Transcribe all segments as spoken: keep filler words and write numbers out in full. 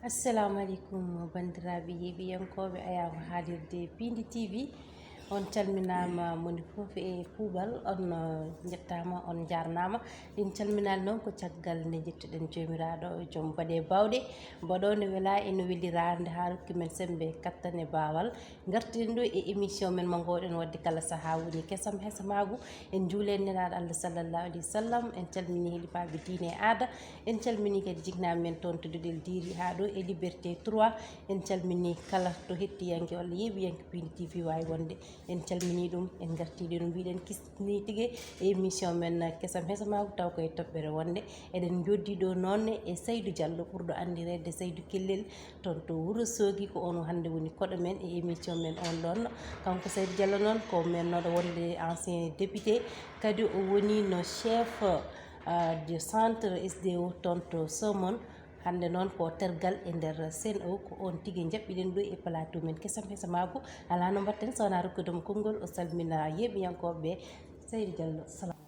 Assalamu aleykum, banndiraaɓe yeeɓiyankooɓe Ayaago Haalirde Piindi T V. On calminaama moni fof e kuuɓal, on, uh, njettaama, on njaarnaama. Ɗin calminaali noon ko caggal nde njettuɗen Joomiraaɗo, joom baɗe baawɗe, mbaɗo nde wela e no weliraande haa rokki men semmbe, kattan e baawal. Ngartiɗen ɗo e émission men mo ngoowɗen waɗde kala sahaa, woni Kesam Hesamaagu. En njuulen Nelaaɗo Allah sallallahu alayhi wa sallam, en calmini helifaaɓe diine e aada, en calmini kadi jiknaaɓe men toon to Duɗel Diiri haa ɗo e Liberté trois, en calmini kala to hettiyanke walla yeeɓiyanke Piindi T V waawi wonde. En calmini ɗum, en ngartiɗen ɗum, mbiɗen kisni tigi e émission men Kesam Hesamaagu, taw koye toɓɓere wonde. Eɗen njoddi ɗo noon e Saydou Diallo, ɓurɗo anndireede Saydou Kellel, toon to Wuro Soogi. Ko on hannde woni koɗo men e émission men on ɗon. Kanko Saydou Diallo noon ko mennooɗo wonde ancien député, kadi o woni no chef, euh, de centre S D O toon to Somone. Hannde noon ko tergal e nder Sen O, ko on tigi njaɓɓiɗen ɗo e plateau men Kesam Hesamaagu. Alaa no mbaɗten so wonaa rokkude mo konngol, o salmina yeeɓiyankooɓe ɓe. Saydou Diallo, salamu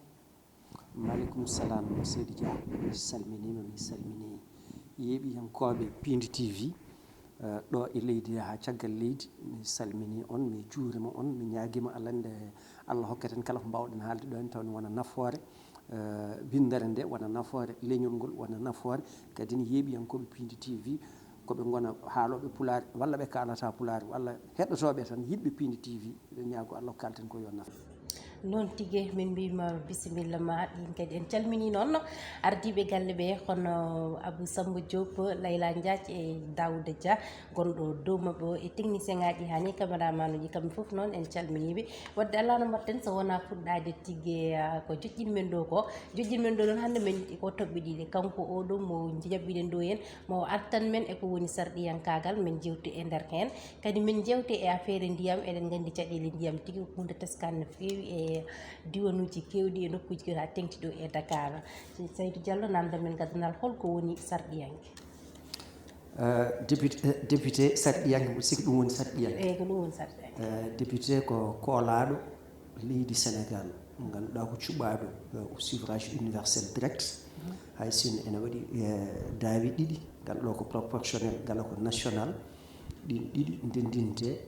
aleykum. Maaleykum salam, Seydi Dia. Mi salminiima, mi salmini yeeɓiyankooɓe Piindi T V, eh, ɗo e leydi haa caggal leydi. Mi salmini on, mi juurima on, mi ñaagima Allah nde Allah hokkaten kala ko mbaawɗen haalde ɗo en, taw ne wona nafoore, eh, winndere nde, wona nafoore leñol ngol, wona nafoore kadi ne yeeɓiyankooɓe Piindi T V, ko ɓe ngona haalooɓe Pulaar, walla ɓe kaalata Pulaar, walla heɗotooɓe tan, yiɗɓe Piindi T V, ɓe ñaago Allah ko kaalten ko yo naf. Noon tigi, min mbiyma bisimilla ma, ɗin kadi en calmini noon ardiiɓe galle ɓe, hono Abou Samba Diop, Layla Diagne e Daouda Dia, gonɗo dow maɓɓe o, e technicien ngaji, haa ni caméraman uji, kamɓe fof noon en calminiiɓe. Wadde alaa no mbaɗten so wonaa fuɗɗaade tigi, ah, ko joƴƴin men ɗo ko. Joƴƴin men ɗo noon hannde men ko toɓɓe ɗiɗi. Kanko o ɗo mo jaɓɓiɗen ɗo en, mo artan men e ko woni sarɗiyankaagal, men jewti e nder heen. Kadi men jewti e affaire ndiyam, eɗen nganndi caɗeele ndiyam tigi ko huunde teskan no feewi e diwanuuji keewɗi e nokkuuji keewɗi haa teŋti ɗo e Dakar. Saydou Diallo, namdal men gaddanal, holko woni sarɗiyanke? Eh, député, eh, député sarɗiyanke, mboɗo sikki ɗum woni sarɗiyanke. Eey, ko ɗum woni sarɗiyanke. Eh, député ko koolaaɗo leydi Sénégal, mo ngannduɗaa ko cuɓaaɗo, eh, au suffrage universel direct. Mhm. Hay sinno ene waɗi, eh, daawe ɗiɗi, ngal ɗo ko proportionnel, ngal ko national. Ɗin ɗiɗi ndendinte,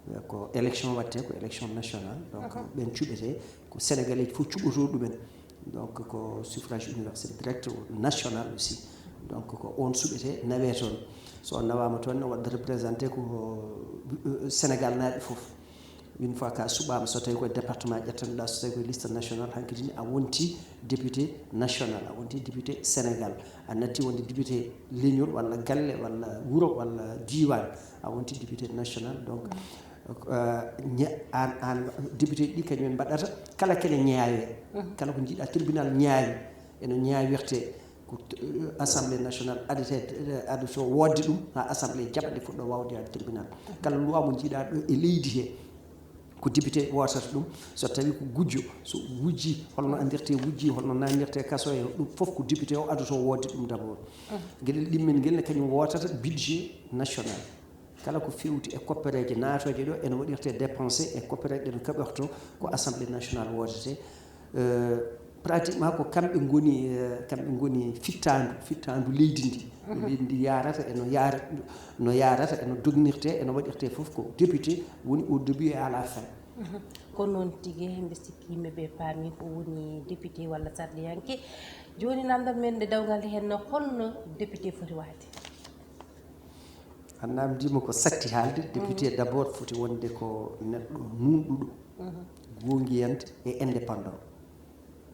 eh, ko élection waɗte, ko élection nationale. Donc, mhm, ɓen cuɓete, ko Sénégalais fof cuɓoto ɗumen. Donc, ko suffrage universel direct, national aussi. Donc, ko on suɓete, nawe toon. So on nawaama toon, ne waɗa représenté ko, euh, Sénégal naaɓe fof. Une fois ka suɓaama, so tawi koye département ƴettanɗa, so tawi koye liste nationale, hankadi ni a wonti député national, a wonti député Sénégal. A natti wonde député leñol walla galle walla wuro walla diiwaan, a wonti député national. Donc, euh, ña-, aan, aan, député ɗi kañum en mbaɗata kala kene ñaawee. Mhm. Kala ko njiiɗa tribunal ñaawi, eno ñaawirte ko, euh, assemblée nationale adete, euh, adoto woodde ɗum haa assemblée jaɓa nde fuɗɗo waawde yaade tribunal. Mhm. Kala loi mo njiiɗa ɗo e leydi he, ko député wootata ɗum. So tawi ko gujjo, so wujji, holno andirte wujji, holno nanirte kaso e ɗum fof, ko député o adoto woodde ɗum d'abord. Mhm. Geɗel ɗimmen ngel ne kañum wootata budget national. Kala ko fewti e koppereeje naatooje ɗo, ene waɗirte dépensé e koppereeje ɗe no kaɓorto, ko Assemblée nationale woodete. Euh, pratiquement ko kamɓe ngoni, euh, kamɓe ngoni fittaandu, fittaandu leydi ndi. No, mhm, leydi ndi yaarata, e no yaara-, no yaarata, e no dognirte, e no waɗirte fof, ko député woni au début et à la fin. Mhm. Ko noon tigi, mbe sikki yimɓe ɓe paami ko woni député walla sarɗiyanke. Jooni namdal men nde dawgal heen, holno député foti waade? A namdiima ko satti haalde, député, mhm, d'abord foti wonde ko neɗɗo nuunɗuɗo, mhm, goongiyanɗo e indépendant.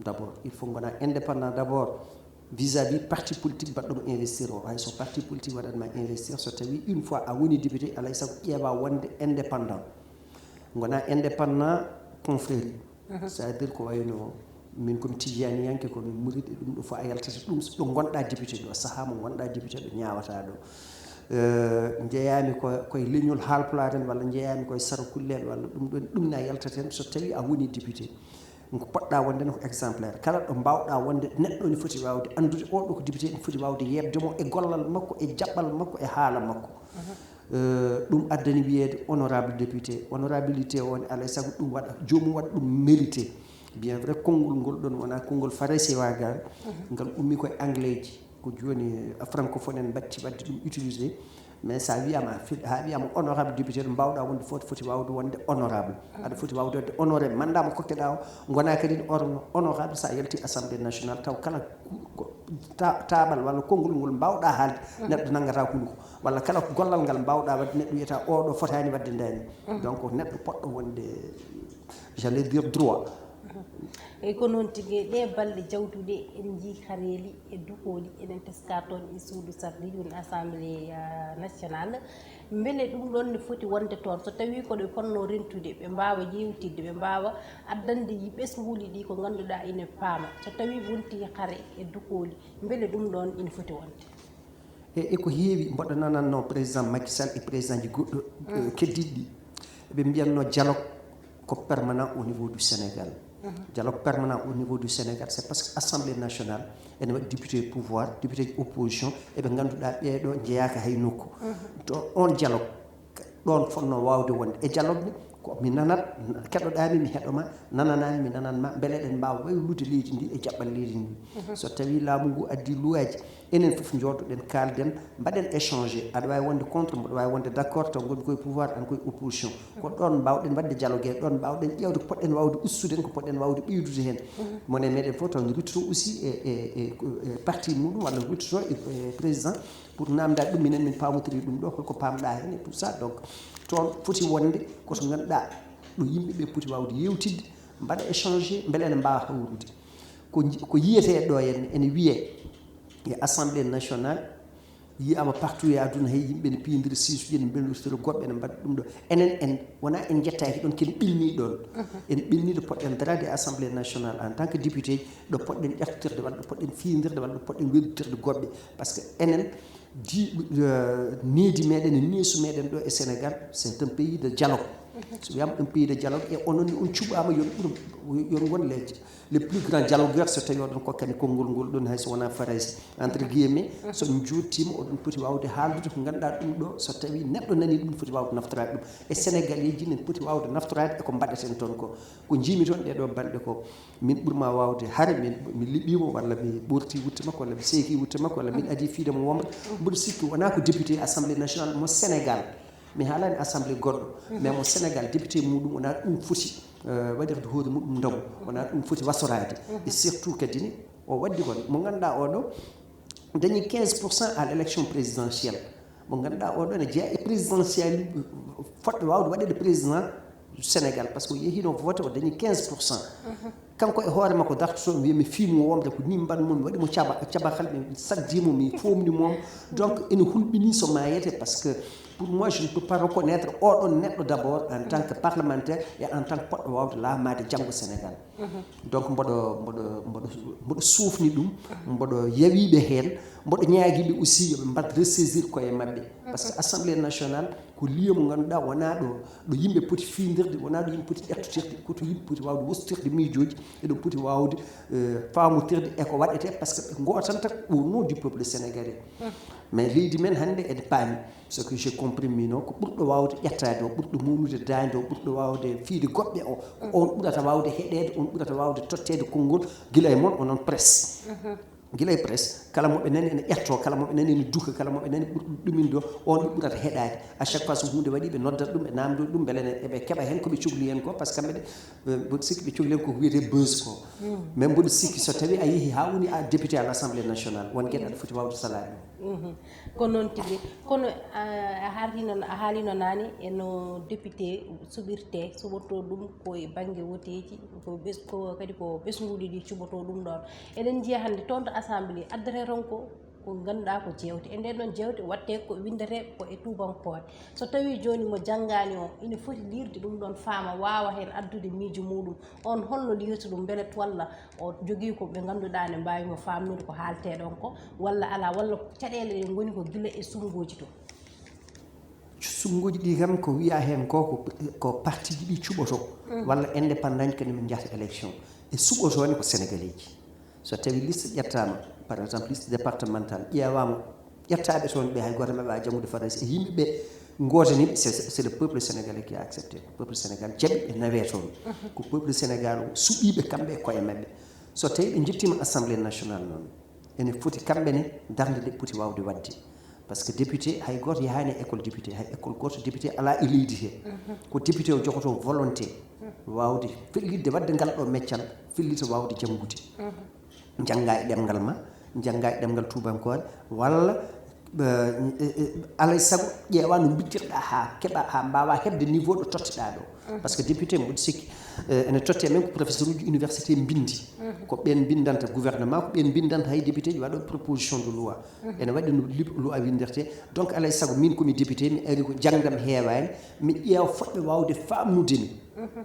D'abord, il faut ngona indépendant d'abord vis-à-vis parti politique baɗɗo mo investir o. Hay so parti politique waɗat ma investir, so tawi une fois a woni député, alay sago ƴeewa wonde indépendant. Ngona indépendant confrérie. Mhm. C'est-à-dire ko wayno min komi tijaniyanke, komi muride, ɗum ɗo fof a yaltata ɗum ɗo ngonɗa député ɗo, sahaa mo ngonɗa député ɗo, ñaawata ɗo. Euh, njeeyami ko, koye leñol Haalpulaar en, walla njeeyami koye Sarakulle en, walla ɗum ɗon, ɗum na yaltaten so tawi a woni député. Ko poɗɗa wonde ne ko exemplaire. Kala ɗo mbawɗa wonde neɗɗo ne foti wawde anndude oɗo ko député, ne foti wawde yeɓde mo e gollal makko, e jaɓɓal makko, e haala makko. Mhm. Euh, ɗum addani wiyeede honorable député. Honorabilité o ne alay sago ɗum waɗa, joomum waɗa ɗum mérité. Bien vrai, konngol ngol ɗon wona konngol faraysewagal, mhm, ngal ummi koye anglais ji. Ko jooni francophone en mbatti waɗde ɗum utilisé. Mais so a wiyama, ha wiyama honorable député, ɗo mbawɗa wonde foti foti wawde wonde honorable. Aɗa foti wawde wonde honoré mandat mo kokkeɗa o. Gona kadi honorable so a yalti assemblée nationale taw kala taabal walla konngol ngol mbawɗa haalde, neɗɗo nanngata hunde ko, walla kala gollal ngal mbawɗa wadde neɗɗo wiyata oɗo fotani wadde ndani. Donc neɗɗo poɗɗo wonde, j'allais dire, droit. Eyi, ko noon tigi. Ɗe balɗe jawtuɗe en njii kareeli e dukooli eɗen teska toon e suudu sarɗi, woni assemblée nationale. Mbele ɗum ɗoon ne foti wonde toon so tawii ko ɗe fotnoo rentude, ɓe mbaawa ƴeewtidde, ɓe mbaawa addande yi ɓesnguuli ɗi ko ngannduɗaa ine paama? So tawii wontii hare e dukooli, mbele ɗum ɗoon ine foti wonde? E eko heewi mboɗo nanatno président Macky Sall e président ji goɗɗo keddiɗi ɗi, ɓe mbiyatno dialogue ko permanent au niveau du Sénégal. Dialogue permanent au niveau du Sénégal, c'est parce que assemblée nationale ene waɗi député pouvoir, député ji opposition, eɓe ngannduɗaa ɓeeɗo njeyaaka hay nokku. To on dialogue ɗon fotno wawde wonde e dialogue ni, ko mi nanat, keɗoɗami mi heɗoma, nananami mi nananma, beele eɗen mbawa waylude leydi ndi e jaɓɓal leydi ndi. So tawi laamu ngu addi luwaji, enen fof jooɗoɗen, kalden, mbaɗen échangé. Aɗa wawi wonde contre, mboɗo wawi wonde d'accord, taw gonmi koye pouvoir, an koye opposition. Ko ɗon mbawɗen wadde dialogue e ɗon mbawɗen ƴewde ko poɗɗen wawde ustude hen, ko poɗɗen wawde ɓeydude hen. Mone meɗen fof taw ne rutto aussi e e e parti muɗum walla rutto e président, pour namdade ɗum, minen min pamodiri ɗum ɗo, holko pamɗa hen et tout ça. Donc toon foti wonde koto ganduɗa ɗo yimɓeɓe poti wawde yewtidde, mbaɗa échangé, beele ene mbawa hawrude. Ko ko yiyete ɗo henna ene wiye e assemblée nationale, yiyama partout e aduna he yimɓe ne piyodira sisuji, ne mbellitora goɓɓe, ne mbaɗa ɗum ɗo. Enen en wona en jettaki ɗon, ken ɓenni ɗon. En ɓenni ɗo poɗɗen darade e assemblée nationale en tant que député, ɗo poɗɗen ƴeftirde walla ɗo poɗɗen fiidirde walla ɗo poɗɗen wedditirde goɓɓe. Par ce que enen di needi meɗen e neesu meɗen ɗo e Sénégal, c'est un pays de dialogue. So wiyama un pays de dialogue, e onon ni on cuɓama yon ɓur yon won les les plus grands dialogueurs, so tawi oɗon kokkani konngol ngol ɗon, hayso wona farayse, entre guillemets. So on jottima oɗon poti wawde haaldude ko ganduɗa ɗum ɗo, so tawi neɗɗo nani ɗum foti wawde naftorade ɗum. E sénégalais ji nen poti wawde naftorade eko mbaɗeten toon ko. Ko jiimi toon ɗeɗo balɗe ko, min ɓurma wawde, hare min mi liɓimo walla mi ɓorti wutte makko walla mi seeki wutte makko walla min adi fiide mo womre. Mboɗo sikki wona ko député assemblée nationale mo Sénégal, mi haalani assemblée goɗɗo, mais mo Sénégal député muɗum wona ɗum foti waɗirde hoore muɗum ndamu, wona ɗum foti wasorade. Et surtout kadi ni o waddi kon mo ganduɗa oɗo dañi quinze pour cent à l' élection présidentielle, mo ganduɗa oɗo ne jeeya e présidentielle, fodde wawde waɗede président du Sénégal, par ce que o yehino vote o dañi quinze pour cent. Kanko e hoore makko dartoto wiya mi fiimo womde ko ni mbanmi, mi waɗimo caba cabakal, mi saddimo, mi fomnimo. Donc ene hulɓini so mayete, par ce que pour moi je ne peux pas reconnaître oɗon neɗɗo d'abord en tant que parlementaire et en tant que poɗɗo wawde laamade janggo Sénégal. Donc mboɗo mboɗo mboɗo mboɗo sofni ɗum, mboɗo yawiɓe hen, mboɗo ñaagiɓe aussi yoɓe mbaɗ ressaisir koye mabɓe. Par ce que assemblée nationale ko lieu mo ganduɗa wona ɗo ɗo yimɓe poti fiidirde, wona ɗo yimɓe poti ƴettotirde, koto yimɓe poti wawde wostirde miijoji, eɗo poti wawde famotirde eko waɗete, par ce que ɓe gotanta au nom du peuple sénégalais. Mais leydi men hande ene paami, ce que j'ai compris mino, ko ɓurɗo wawde ƴettade o, ɓurɗo mawnude dande o, ɓurɗo wawde fiide goɓɓe o, ko on ɓurata wawde heɗede, on ɓurata wawde tottede konngol gila e mon onon presse. Gila e presse, kala moɓe nani ene ƴetto, kala moɓe nani ene duka, kala moɓe nani ɓurɗo ɗumindo, on ɓe ɓurata heɗade. À chaque fois so hunde waɗi ɓe noddata ɗum, ɓe namdo ɗum beele ne eɓe keɓa hen koɓe cogli hen ko, par ce que kamɓe ɗe mboɗo sikki ɓe cogli hen koko wiyete buzz ko. Mais mboɗo sikki so tawi a yeehi ha woni a député à l' assemblée nationale, won gueɗe aɗa foti wawde salade ɗum. Ko noon tigi. Kono a harino a haalino nani eno député suɓirte, suɓoto ɗum ko e banggue woteji, ko ɓes ko kadi ko ɓesnguuli ɗi cuɓoto ɗum ɗon. Eɗen njiya hande toon to assemblée addata tan ko ko ganduɗa ko jewte e nden ɗon jewte watte ko windete ko e tubankore. So tawi joni mo janggani o ina foti lirde ɗum ɗon faama, wawa hen addude miijo muɗum, on holno lirta ɗum beele walla o jogui ko ɓe ganduɗa ne mbawimo famnude ko haalte ɗon ko, walla ala, walla caɗele ɗe goni ko guila e sunnguji to? Sunnguji ɗi kam ko wiya hen ko ko partiji ɗi cuɓoto walla indépendant kadi min jahata élection. E suɓotone ko sénégalais ji. So tawi liste ƴettama, par exemple liste départementale ƴeewama, ƴettaɓe toon ɓe hay goto maɓɓe a janngude farayse e yimɓeɓe gotaniɓe, c'est le peuple sénégalais qui a accepté, ko peuple sénégal jaaɓi ɓe nawe toon. Ko peuple sénégal o suɓiɓe kamɓe e koye mabɓe. So tawi ɓe jettima assemblée nationale noon, Ene foti kamɓe ne darnde nde poti waawde waɗde. Par ce que député, hay gooto yahaani e école député, hay école gooto député alaa e leydi he. Ko député o jogotoo volonté waawde fellitde waɗde ngal ɗo meccal, fellita waawde janngude. Jannga e ɗemngal ma, jannga e ɗemngal tuubankoore, walla alay sago ƴeewa no mbittirɗa haa keɓa, haa mbaawa heɓde niveau ɗo totteɗa ɗo. Par ce que député, mboɗo sikki ene totte men ko professeur uji université mbindi. Ko ɓen mbindanta gouvernement, ko ɓen mbindanta hay député ji waɗo proposition de loi. Ene waɗi no loi winnderte. Donc alay sago min komi député, mi ari ko janngam heewaani, mi ƴeewa fotɓe waawde faamnude mi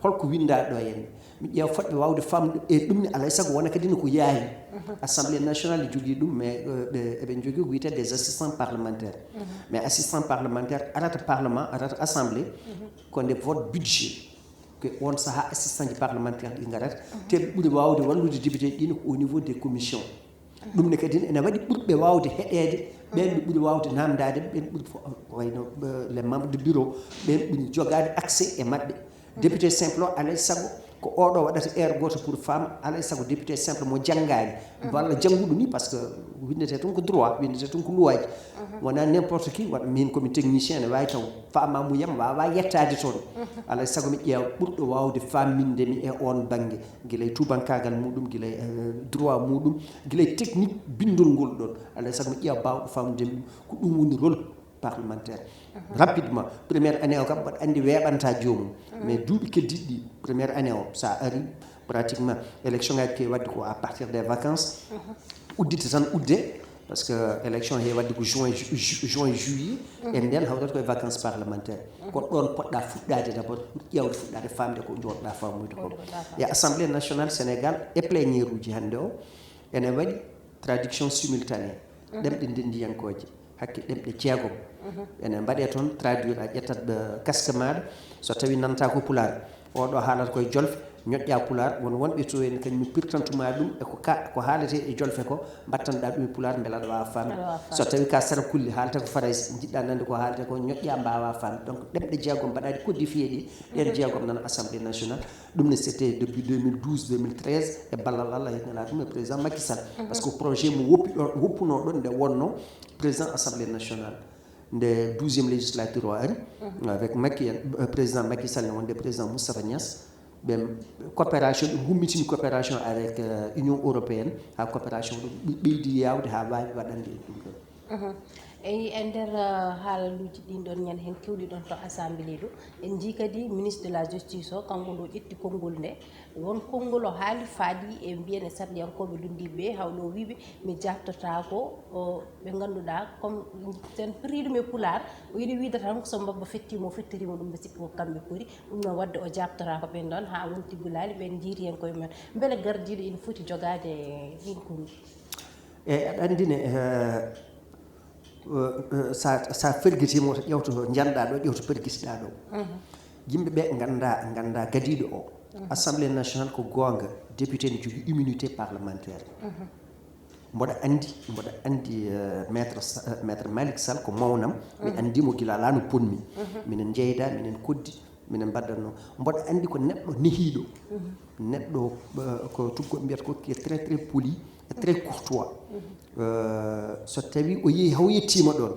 holko winndaa ɗo henne. Mi ƴeewa fotɓe waawde faamnude e ɗum ne, alay sago wona kadi no ko yaawi. Assemblée nationale ne jogii ɗum, mais ɓe eɓe njogii ko wiyetee des assistants parlementaires. Mais assistant parlementaire arata parlement, arata assemblée, ko nde vote budget. Ko on sahaa assistant ji parlementaire ɗi ngarata. Te ɓe ɓuri waawde wallude député ɗi ne ko au niveau des commissions. Ɗum ne kadi ene waɗi ɓurɓe waawde heɗeede, ɓeen ɓe ɓuri waawde naamndaade, ɓeen ɓuri fo- ko wayno les membres de bureau, ɓeen ɓuri jogaade accès e maɓɓe. Député simple o, alay sago ko oɗo waɗata heure gooto pour femme, alay sago député simple mo janngaani, walla jannguɗo ni, par ce que winndetee tun ko droit, winndetee tun ko loi ji. Wonaa n'importe qui waɗa. Min komi technicien, ene waawi taw faamamuyam waawaa yettaade toon. Alay sago mi ƴeewa ɓurɗo waawde faamninde mi e oon bannge, gila e tuubankaagal muɗum, gila e droit muɗum, gila e technique binndol ngol ɗon. Alay sago mi ƴeewa baawɗo faamnude mi ɗum. Ko ɗum woni rôle parlementaire. Rapidement, première année o kam, mboɗo anndi weeɓanta joomum. Mais duuɓi keddiiɗi ɗi, première année o, so a ari, pratiquement élection ngaji keewi waɗde ko à partir des vacances. Uddita tan udde, par ce que élection heewi waɗde ko juin, ju- juin, juillet. E nden hawtata koye vacances parlementaires. Ko ɗon poɗɗa fuɗɗaade d'abord, ƴeewde, fuɗɗaade faamde ko jooɗɗa faamuyde ko. E assemblée nationale Sénégal, e plénière uji hannde o, ene waɗi traduction simultanée, ɗemɗe ndenndiyankooje, hakke ɗemɗe jeegom. Ene mbaɗee toon traduire, a ƴettat, eh, casque maaɗa, so tawii nanata ko pulaar, oɗo haalata koye jolfe, ñoƴƴa pulaar, won wonɓe to en kañum pirtantuma ɗum e ko ka, ko haaletee e jolfe ko, mbattanɗa ɗum e pulaar mbele aɗa waawa faamde. So tawii ka sara kulli, haalata ko farayse, njiɗɗa nande ko haalata ko, ñoƴƴa, mbaawa faamde. Donc ɗemɗe jeegom mbaɗaaɗe codifié ɗi, ɗen jeegom nana assemblée nationale. Ɗum ne, c'était depuis deux mille douze, deux mille treize, e ballal Allah, e nelaaɗo ɗum e président Macky Sall. Par ce que projet mo woppi ɗon, woppunoo ɗon nde wonnoo président assemblée nationale, nde douzième législature o ari, avec Macky, euh, président Macky Sall, ne wonde président Moustapha Niass, ɓen coopération, ɓe gummitini coopération avec, euh, Union européenne, haa coopération ɗum ɓe-, ɓeydi yaawde haa waawi waɗande en ɗum ɗon. Eyi, e nder, uh, haalaluuji ɗin ɗon, ñande heen keewɗi ɗon to assemblée ɗo, en njii kadi ministre de la justice o, kanko ɗo ƴetti konngol nde, won konngol o haali faaɗi e mbiyane sarɗiyankooɓe lunndiiɓe ɓe, hawɗo o wiiɓe, mi jaabtotaako, o, ɓe ngannduɗaa, comme sen piri ɗum e pulaar, o yiɗi wiide tan ko so mbabba fettiima, o fettoriima ɗum, ɓe sikki ko kamɓe puri, ɗum noon waɗde o jaabtotaako ɓen ɗon, haa wonti gulaali, ɓen njiiri heen koye mumen. Mbele gardiiɗo ina foti jogaade ɗin konngol? Eyi, aɗa anndi ne, eh, eh, eh, sa, sa fergitiima, woto ƴeewto to njanɗa ɗo, ƴeewto pergitiɗa ɗo. Yimɓe ɓe ngannda, ngannda gadiiɗo o. Assemblée nationale ko goonga, député ne jogii immunité parlementaire. Mboɗo anndi, mboɗo anndi, eh, maître Sa-, eh, maître Malick Sall ko mawnam, mi anndi mo gila alaa no ponmi. Minen njeyda, minen koddi, minen mbaddatno. Mboɗo anndi ko neɗɗo nehiiɗo. Neɗɗo, eh, ko tuggol mbiyata ko, qui est très, très poli et très courtois. Eh, so tawii o yehi, haw yettiima ɗoon,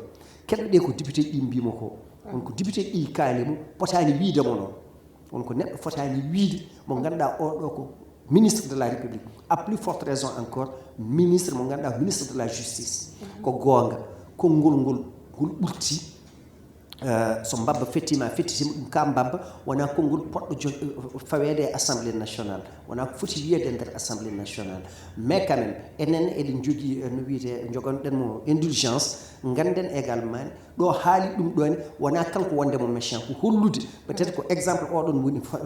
keɗoɗe ko député ɗi mbiimo ko. Won ko député ɗi kaali mo, potaani wiide mo noon. Won ko neɗɗo fotaani wiide mo ngannduɗaa oɗo ko ministre de la République. À plus forte raison encore, ministre mo ngannduɗaa ministre de la justice. Ko goonga, konngol ngol, ngol ɓurti. Eh, so mbabba fettiima, a fettitiima ɗum ka mbabba, wonaa konngol poɗɗo jo-, faweede e assemblée nationale, wonaa ko foti wiyeede e nder assemblée nationale. Mais quand même, enen eɗen njogii, eh, no wiyetee, njoganɗen mo indulgence, ngannden également ɗo haali ɗum ɗo ne, wonaa kanko wonde mo méchant, ko hollude, peut-être ko exemple oɗon woni fa-,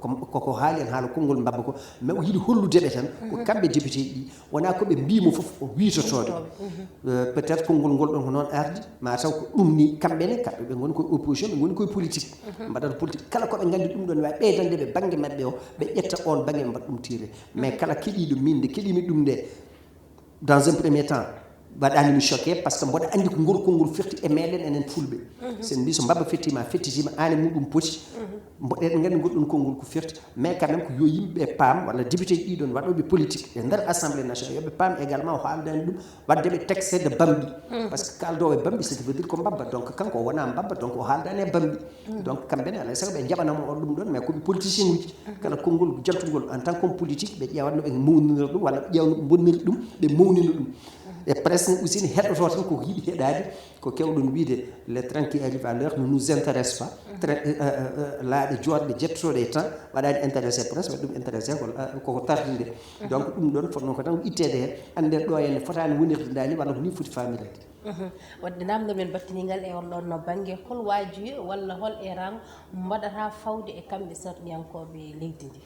ko, ko, ko haali en haala konngol mbabba ko, mais o yiɗi hollude ɓe tan, ko kamɓe député ɗi, wonaa ko ɓe mbii mo fof o wiitotooɓe. Euh, peut-être konngol ngol ɗon ko noon ardi, ma taw ko ɗum ni kamɓe ne, kamɓe ɓe ngoni koye opposition, ɓe ngoni koye politique. Mbaɗata politique, kala ko ɓe nganndi ɗum ɗon waawi ɓeydande ɓe bannge maɓɓe o, ɓe ƴetta on bannge, ɓe mbaɗa ɗum tiré. Mais kala keɗiiɗo min, nde keɗimi ɗum nde, dans un premier temps, Waɗani mi choqué, parce que mboɗo anndi ko ngol konngol firti e meɗen enen fulɓe. Sen mbi so mbabba fettima fettitima, aane muɗum poti. Mboɗo eɗen nganndi ngol ɗon konngol ko firti, mais quand même ko yo yimɓe paam, walla député ji ɗiɗon waɗoɓe politique e nder assemblée nationale, yoɓe paam également o haaldani ɗum. Wadde ɓe taxé de bambi, parce que kaldowo e bambi, cest veut dire ko mbabba, donc kanko o wona mbabba, donc o haaldani e bambi. Donc kamɓe ne alay sago ɓe jaɓanamo on ɗum ɗon, mais koɓe politicien uji. Kala konngol jantugol en tant qu'homme politique, ɓe ƴeewatno ɓe mawnira ɗum walla ɓe ƴeewno ɓe bonnira ɗum, ɓe mawnina ɗum. E presse ne aussi ne heɗoto tan koko yiɗi heɗade. Ko kewɗon wiide, les trains qui arrivent à l'heure ne nous intéresse pas. Train laaɗe joɗɗe jettotoɗe e temps waɗani intéressé presse, waɗi ɗum intéressé ko koko tardinde. Donc ɗum ɗon fotno ko tan ittede hen, ande ɗo henne fotani wonirde ndani walla ko ni foti famirede. Wadde namdol men battiningal e on ɗon no bangge hol waajuye walla hol e rang mbaɗata fawde e kamɓe sarɗiyankoɓe leydi ndi?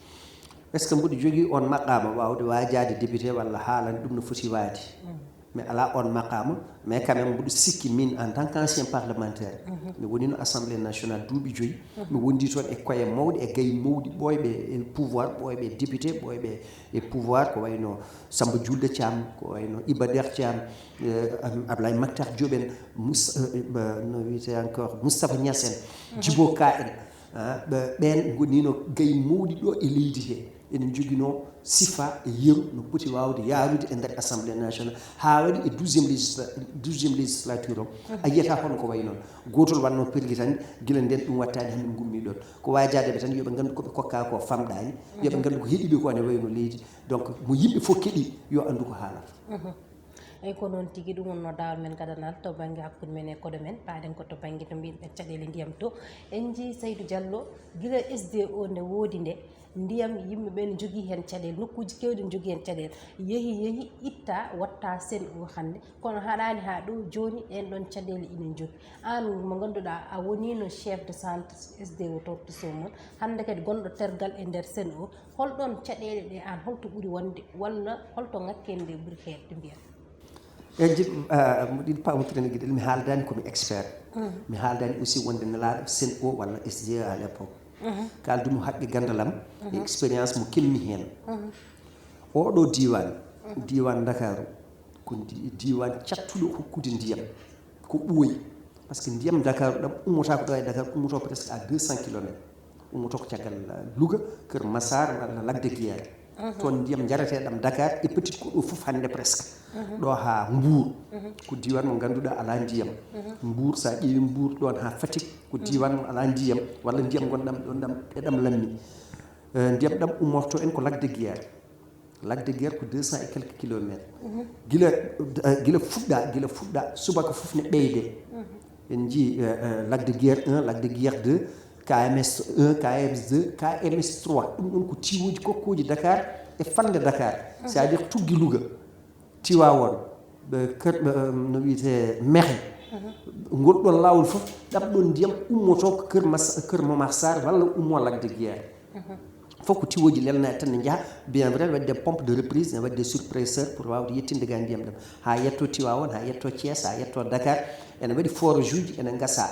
Est ce que mboɗo jogii on maqaama waawde waajaade député walla haalande ɗum no foti waade? Mi alaa on maqaama, mais quand même mboɗo sikki min en tant qu'ancien parlementaire, mi wonino assemblée nationale duuɓi joyi. Mi wondi toon e koye mawɗe e gayi mawɗi, ɓooyɓe e pouvoir, ɓooyɓe e député, ɓooyɓe e pouvoir, ko wayno Samba Julde Thiam, ko wayno Iba Der Thiam, Ablaye Mactar Diop en, no wiyete encore Moustapha Niass en, Djibo Ka en. Ɓeen ngonino gayi mawɗi ɗo e leydi he. Ene joginoo sifa e yeru no poti waawde yaarude e nder assemblée nationale, haa waɗi e douzième législa- douzième législature o. A yiyata hono ko wayi noon. Gootol wannoo pergi tan, gila ndeen ɗum wattaani, hannde ngummi ɗoon. Ko waajaade ɓe tan, yo ɓe nganndu ko ɓe kokkaa ko famɗaani, yo ɓe nganndu ko heɗi ɓe ko ene wayno leydi. Donc mo yimɓe fof keɗi, yo anndu ko haalata. Eyi, ko noon tigi, ɗum wonnoo daawal men gadanal to bannge hakkunde men e koɗo men. Paaɗen ko to bannge to mbiyɗen caɗeele ndiyam to. En njii Saydou Diallo, gila S D O nde woodi nde, ndiyam, yimɓe ɓe ne njogii heen caɗeele, nokkuuji keewɗi ne njogii heen caɗeele. Yehi, yehi, itta, watta Sen'Eau hannde. Kono haɗaani haa ɗo jooni, ɗeen ɗoon caɗeele ina njogi. Aan mo ngannduɗaa a woniino chef de centre S D O toon to Somone, hannde kadi gonɗo tergal e nder Sen'Eau, hol ɗoon caɗeele ɗe aan, holto ɓuri wonde, walla holto ŋakkere nde ɓuri heewde mbiyen? Eyi, jiɗ-, ah, mboɗo yiɗi paamotiren e geɗel, mi haaldaani ko mi expert. Mi haaldaani aussi wonde nelaaɗo Sen'Eau walla S D E à l'époque. Kaaldumi haqqe ganndal am e expérience mo kemmi heen. Oɗo diiwaan, diiwaan Ndakaaru, ko ndi-, diiwaan cattuɗo hokkude ndiyam. Ko ɓooyi. Parce que ndiyam Ndakaaru ɗam ummotaako ɗo e Dakar, ummoto presque à deux cents kilomètres. Ummoto ko caggal, uh, Louga, Kër Massar, walla Lac de Guiers. Toon ndiyam njareteeɗam Dakar e Petite Côte o fof hannde presque. Ɗo haa Mbour, ko diiwaan mo ngannduɗaa alaa ndiyam. Mbour, so a ƴeewi Mbour ɗoon haa Fatick, ko diiwaan mo alaa ndiyam, walla ndiyam ngonɗam ɗoon ɗam, e ɗam lammi. Eh, ndiyam ɗam ummorto en ko Lac de Guiers. Lac de Guiers ko deux cents et quelques kilomètres. Gila, eh, gila fuɗɗa, gila fuɗɗa, subaka fof ne ɓeyde. En njii, eh, eh, Lac de Guiers un, Lac de Guiers deux, K M S un, K M S deux, K M S trois. Ɗum ɗon ko tiwuuji kokkuuji Dakar e fande Dakar. C'est-à-dire tuggi Louga, Tiwaawoon, ɓe Kër, ɓe, eh, no wiyetee Mexe. Ngol ɗon laawol fof, ɗam ɗon ndiyam ummoto ko Kër Mas-, Kër Momar Sarr walla ummo Lac de Guiers. Fof ko tiwuuji lelnaaɗi tan ne njaha, bien vrai, waɗi des pompes de reprise, ne waɗi des surpresseurs pour waawde yettinde ga ndiyam ɗam. Haa yetto Tiwaawoon, haa yetto Thiès, haa yetto Dakar, ene waɗi forage uji, ene ngasa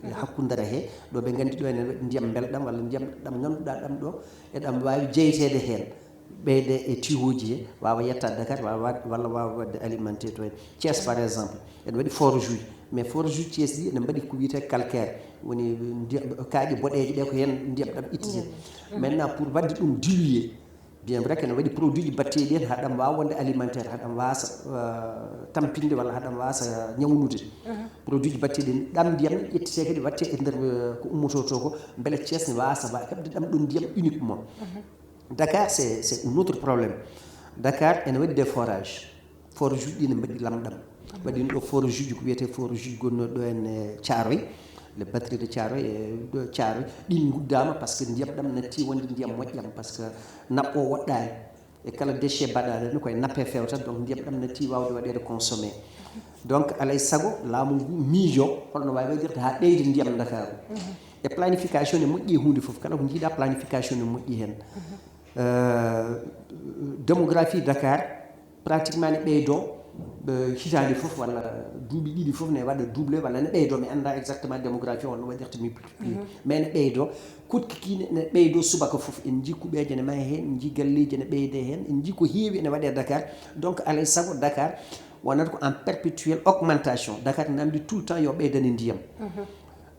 e hakkunde he, ɗo ɓe nganndi ɗo ene waɗi ndiyam mbelɗam walla ndiyam ɗam ngannduɗaa ɗam ɗo, e ɗam waawi jeyteede heen. Ɓeyde e tiwuuji he, waawa yetta Dakar, waawa waɗ-, walla waawa waɗde alimenté to en. Thiès, par exemple, ene waɗi forage uji, mais forage uji Thiès ɗi ene mbaɗi ko wiyetee calcaire, woni ndiyam, kaaƴe boɗeeje ɗe ko heen ndiyam ɗam ittete. Maintenant, pour waɗde ɗum dilué, bien vrai que ene waɗi produit ji batteeɗi heen, haa ɗam waawa wonde alimentaire, haa ɗam waasa, euh, tampinde walla haa ɗam waasa ñawnude. Produit ji batteeɗi heen, ɗam ndiyam ƴettete kadi watte e nder, euh, ko ummoto to ko, mbele Thiès ne waasa wa-, heɓde ɗam ɗon ndiyam uniquement. Dakar, c'est, c'est un autre problème. Dakar ene waɗi des forages. Forage uji ɗi ne mbaɗi lamɗam. Waɗi ɗo forage uji ko wiyetee forage uji gonnooɗi ɗo en e Thiaroye, les batteries de Thiaroye, e ɗo Thiaroye, ɗin nguddaama parce que ndiyam ɗam natti wonde ndiyam moƴƴam, parce que naɓɓo woɗɗaani. E kala déchet baɗaɗo ne koye nappe fewta, donc ndiyam ɗam natti waawde waɗeede consommé. Donc alay sago laamu ngu miijo holno waawi waɗirde haa ɓeyde ndiyam Ndakaaru. E planification ne moƴƴi e huunde fof, kala ko njiiɗa planification ne moƴƴi heen. Euh, démographie Dakar pratiquement ne ɓeydo, euh, hitaande fof walla duuɓi ɗiɗi fof ne waɗa doublé walla ne ɓeydo, mi annda exactement démographie holno waɗirta multiplié, mais ne ɓeydo. Kuɗki ki ne, ne ɓeydo subaka fof, en njii kuɓeeje ne mahe heen, en njii galleeji ne ɓeyde heen, en njii ko heewi ene waɗe Dakar. Donc alay sago Dakar wonata ko en perpétuel augmentation. Dakar ina anndi tout le temps yo ɓeydane ndiyam.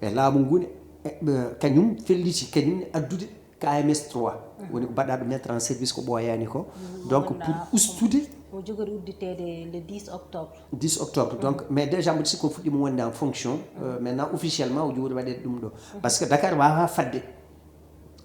E laamu ngu ne, e, ɓe, kañum felliti, kañum ne addude K M S trois. Woni ko mbaɗa ɗum mettre en service ko ɓooyaani ko. Donc pour ustude. O jogori udditeede le dix octobre. Dix octobre. Donc, mais déjà, mboɗo sikki o fuɗɗiima wonde en fonction. Euh, maintenant, officiellement, o jogori waɗeede ɗum ɗo. Parce que Dakar waawaa fadde.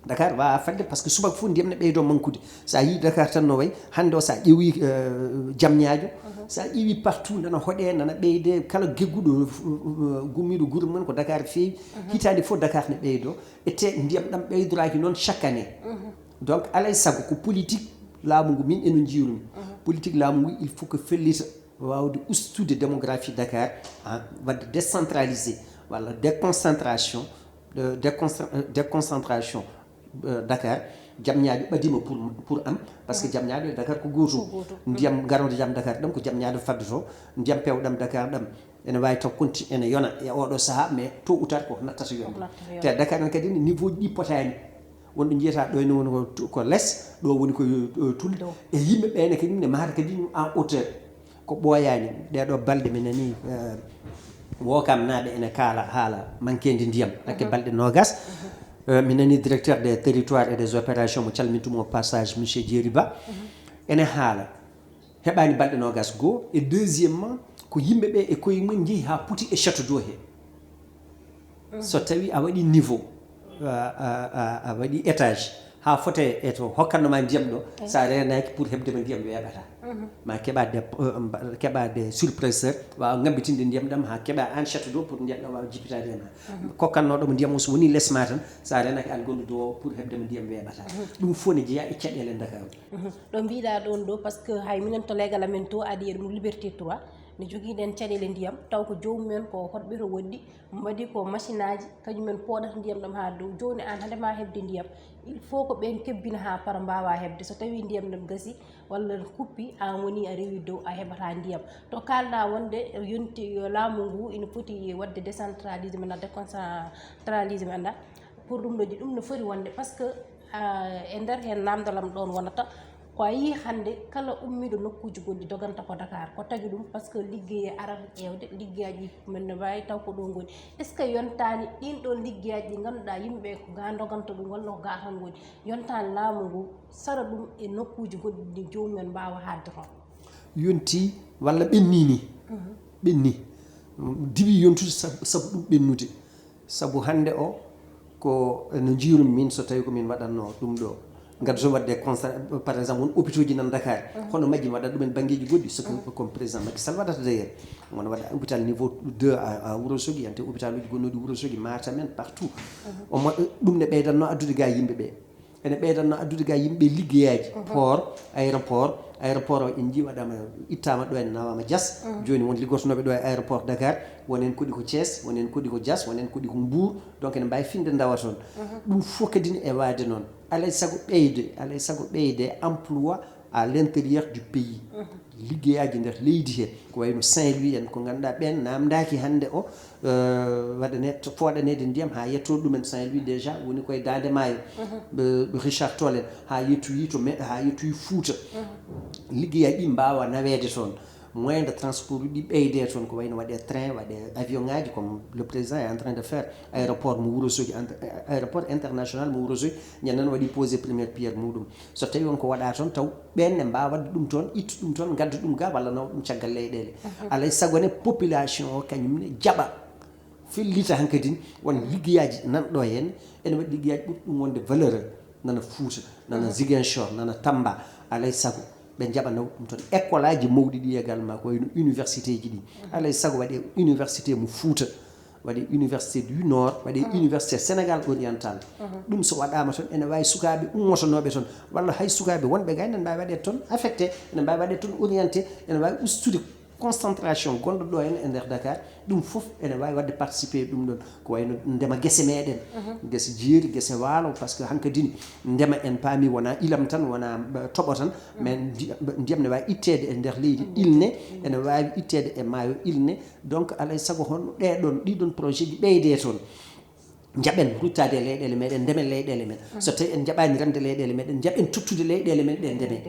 Dakar waawaa fadde parce que subaka fof ndiyam ne ɓeydoo mankude. So a yii Dakar tan no wayi, hannde o so a ƴeewi, euh, Jamñaajo, so a ƴeewi partout nana hoɗee, nana ɓeydee, kala gegguɗo, euh, gummiiɗo gure mum ko Dakar feewi. Hitaande fof Dakar ne ɓeydoo. E te ndiyam ɗam ɓeydoraaki noon chaque année. Donc, alay sago ko politique laamu ngu min eno njiirumi. Politique laamu ngu, il faut que fellita waawde ustude démographie Dakar, ah, waɗde décentralisé walla déconcentration, euh, déconce-, euh, déconcentration, euh, Dakar. Jamñaajo ɓadiima pour, pour am, parce que Jamñaajo e Dakar ko gootum. Ndiyam, garoode Jam Dakar ɗam ko Jamñaajo faddotoo, ndiyam peewɗam Dakar ɗam ene waawi taw konti ene yona e oɗo sahaa, mais tôt ou tard ko nattata yonde. Te Dakar en kadi niveau ji ɗi potaani. Wonɗo njiyata ɗo ene woni ko tu-, ko les, ɗo woni ko, euh, tulde. E yimɓe ɓe ene kadi ne maata kadi en hauteur. Ko ɓooyaani. Ɗee ɗoo balɗe mi nanii, euh, Wookamnaaɓe ene kaala haala manqueede ndiyam, ɗakke balɗe noogas. Euh, mi nanii directeur des territoires et des opérations, mo calmintu mo au passage, monsieur Jeeri Ba. Ene haala. Heɓaani balɗe noogas goo. E deuxièmement, ko yimɓe ɓe e koye mum njehi haa poti e château d'eau he. So tawi a waɗi niveau, a, a, a, a waɗi étage, haa fota e to hokkatnoma ndiyam ɗo, sa reenaaki pour heɓde ma ndiyam weeɓata. Ma keɓa de, euh, mba-, keɓa de surpresseur, waawa ngabbitinde ndiyam ɗam haa keɓa aan château d'eau pour ndiyam ɗam waawa jippitaade e ma. Kokkatnoɗo mo ndiyam o so woni les ma tan, sa reenaaki aan gonɗo dow o pour heɓde ma ndiyam weeɓata. Ɗum fof ne jeyaa e caɗeele Ndakaaru. Ɗo mbiɗa ɗon ɗo, parce que hay minen to leegal amen to, aadi e ɗum Liberté trois, ne jogiɗen caɗeele ndiyam, taw ko joomum en ko hoɗɓe to woɗɗi, mbaɗi ko machine aji, kañum en pooɗata ndiyam ɗam haa dow. Jooni aan hade ma heɓde ndiyam, il faut ko ɓeen kebbina haa para mbaawa heɓde. So tawii ndiyam ɗam gasi walla kuppi, aan woni a rewi dow, a heɓataa ndiyam. To kaalɗa wonde yonti yo laamu ngu ina foti waɗde décentralisé, mbaɗa déconcentralisé, mbaɗa pour ɗum ɗo ji, ɗum no foti wonde, parce que, ah, e nder heen naamndal am ɗoon wonata, ko a yii hannde kala ummiiɗo nokkuuji goɗɗi doganta ko Dakar. Ko tagi ɗum, parce que liggey arata ƴeewde, liggeyaaji men no mbaawi taw ko ɗo ngoni. Est-ce que yontaani ɗiin ɗoon liggeyaaji ɗi ngannduɗaa yimɓe ɓe ko ga ndoganta ɗum walla ko ga tan ngoni? Yontaani laamu ngu sara ɗum e nokkuuji goɗɗi ɗi joomum en mbaawa haaɗde toon? Yontii walla ɓennii nii? Ɓennii. Diwi yontude sab-, sabu ɗum ɓennude. Sabu hannde o, ko no njiirumi min, so tawi ko min waɗatno ɗum ɗo, ngaddoto waɗde constat, par exemple, won hôpitaux ji nan Dakar, hono majji mi waɗat ɗumen banngeeji goɗɗi, so ko, comme président Macky Sall waɗata d'ailleurs, wona waɗa hôpital niveau deux à, à Wourossogui, ante hôpital uji gonnoɗi Wourossogui, Matam en, partout. O ma-, ɗum ne ɓeydatno addude ga yimɓe ɓe. Ene ɓeydatno addude ga yimɓe liggeyaaji, port, aéroport, aéroport o en njii waɗama, ittama ɗo en, nawama Diass. Jooni won liggotnooɓe ɗo e aéroport Dakar, won en koɗi ko Thiès, won en koɗi ko Diass, won en koɗi ko Mbour, donc ene mbaawi finde ndawa toon. Ɗum fof kadi ne e waade noon. Alay sago ɓeyde, alay sago ɓeyde emploi à l'intérieur du pays. Liggeyaaji nder leydi he, ko wayno Saint-Louis en, ko ngannduɗaa ɓeen naamndaaki hannde o, euh, waɗane-, to-, fooɗaneede ndiyam haa yetto ɗumen. Saint-Louis déjà woni koye daande maayo. Ɓe, ɓe Richard Toll en, haa yettoyi to me-, haa yettoyi Fuuta. Liggeyaaji ɗi mbaawa naweede toon. Moyen de transport ɗi ɓeyde toon, ko wayno waɗe train, waɗe avion ŋaaji, comme le président est en train de faire. Aéroport mo Wourossogui, ent-, aéroport international mo Wourossogui, ñanden waɗi posé première pierre muɗum. So tawi won ko waɗa toon, taw ɓeen ne mbaawa waɗde ɗum toon, ittu ɗum toon, ngadda ɗum ga, walla nawa ɗum caggal leyɗeele. Alay sago ne population o kañum ne jaɓa, fellita hankadin won liggeyaaji nan ɗo heen, ene waɗi liggeyaaji ɓurɗi ɗum wonde valeur, nana Fuuta, nana Ziguinchor, nana Tamba, alay sago ɓe njaɓa nawa ɗum toon. École aji mawɗi ɗi également, ko wayno université ji ɗi. Alay sago waɗe université mo Fuuta, waɗe université du Nord, waɗe université Sénégal oriental. Ɗum so waɗama toon, ene wawi sukaɓe ummotonoɓe toon, walla hay sukaɓe wonɓe ga ene mbawi waɗede toon affecté, ene mbawi waɗede toon orienté, ene wawi ustude concentration gonɗo ɗo en e nder Dakar. Ɗum fof ene wawi wadde participé e ɗum ɗon, ko wayno ndema guese meɗen, guese jeeri, guese waalo, par ce que hankadini ndema en paami wona ilam tan, wona, eh, toɓo tan, mais ndi-, ndiyam ne wawi ittede e nder leydi Ilne, ene wawi ittede e maayo Ilne. Donc alay sago hono ɗeɗon, ɗiɗon projet ji ɓeyde toon. njaɓen ruttaade e leyɗeele meɗen, ndemen leyɗeele men. So tawi en njaɓaani remde leyɗeele meɗen, njaɓen tottude leyɗeele men ɗe ndemen.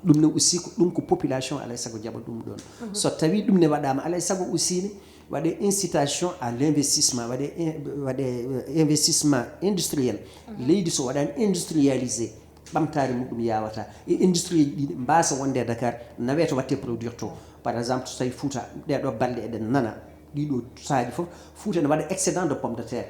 Ɗum ne aussi ko ɗum ko population alay sago jaɓa ɗum ɗon. So tawi ɗum ne waɗaama alay sago aussi ne waɗe incitation à l'investissement, waɗe in- waɗe euh, investissement industriel. Leydi so waɗaani industrialisé, ɓamtaare muɗum yawata e industrie ji ɗi mbasa wonde e Dakar, naweto watte produire to. Par exemple so tawi Fouta, ɗeɗo balɗe eɗen nana ɗiɗo saaji fof, Fouta ne waɗa excédent de pomme de terre.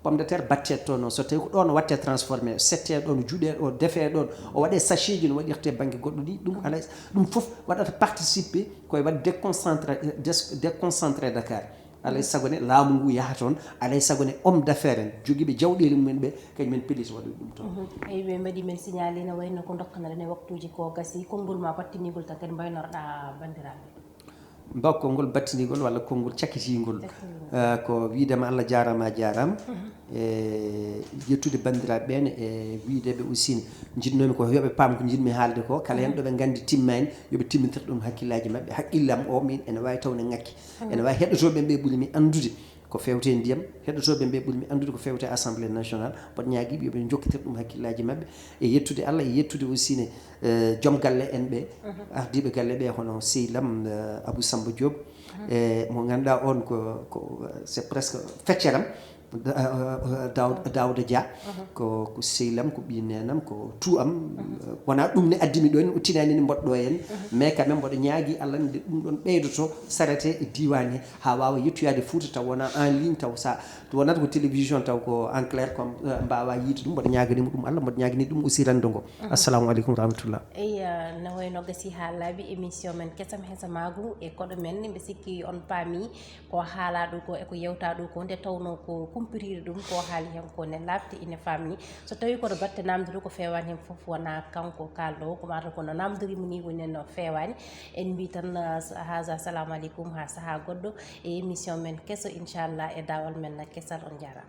Pomme de terre batte toon o, so tawi ko ɗon o watte transformé, sette ɗon, juuɗe ɗo, defe ɗon, o waɗe sachet ji no waɗirte banggue goɗɗo ɗi. Ɗum alay, ɗum fof waɗata participer koye waɗde déconcentré, déconcentré Dakar. Alay sago ne laamu ngu yaha toon, alay sago ne homme d'affaires en jogiiɓe jawɗeele mumen ɓe, kañumen pelliti waɗude ɗum toon. Eyi, ɓe mbaɗi men signalé no wayno ko dokkanaɗen e waktuuji ko gasi. Konngol ma battinigol tan kadi mbaynorɗa banndiraaɓe. Mbaw konngol battinigol walla konngol cakkitingol. Eh, ko wiidema Allah jaarama a jaarama. E yettude banndiraaɓe ɓe ne e wiideɓe aussi ne, jiɗnomi ko yoɓe paam ko jiɗmi haalde ko, kala hen ɗo ɓe nganndi timmani, yoɓe timmitir ɗum hakkillaji maɓɓe. Haqqillam o min ene wawi taw ne ngakki. Ene wawi heɗotoɓe ɓe ɓuri mi anndude ko fewte ndiyam, heɗotoɓe ɓe ɓuri mi anndude ko fewte assemblée nationale. Mboɗo ñaagiiɓe yoɓe jokkitir ɗum hakkillaji maɓɓe e yettude Allah e yettude aussi ne eh, joom galle en ɓe, ardiiɓe galle ɓe hono sehlam eh, Abou Samba Diop, e mo ngannduɗaa on ko, ko c'est presque fecceram. Da- eh, Daw- Daouda Dia, ko ko sehlam, ko ɓi nenam, ko tu am. Eh, wona ɗum ne addimi ɗo en, o tinani ni mboɗɗo en. Mais quand même mboɗo ñaagi Allah nde ɗum ɗon ɓeydoto sarete e diwan he, ha wawa yettoyade Fouta taw wona en ligne, taw sa wonata ko télévision taw ko en clair, comme eh, mbawa yiide ɗum. Mboɗo ñaganima ɗum Allah, mboɗo ñagani ɗum aussi rendo ngo. Assalamu aleykum wa rahmatullah. Eyi, eh, no wayno gasi ha laaɓi émission men Kesam Hesamaagu e koɗo men, mbe sikki on paami ko haala ɗo ko e ko yewta ɗo ko, nde tawno ko kumpiriri ɗum ko haali hen ko ne laaɓti ine famni. So tawi kono batte namde ɗo ko fewani hen fof wona kanko kalɗo, ko mata kono namdorimo ni woni no fewani. En mbi tan eh, haza assalamu aleykum ha saaha goɗɗo e émission men keso inchallah e dawal men kesal. On jarama.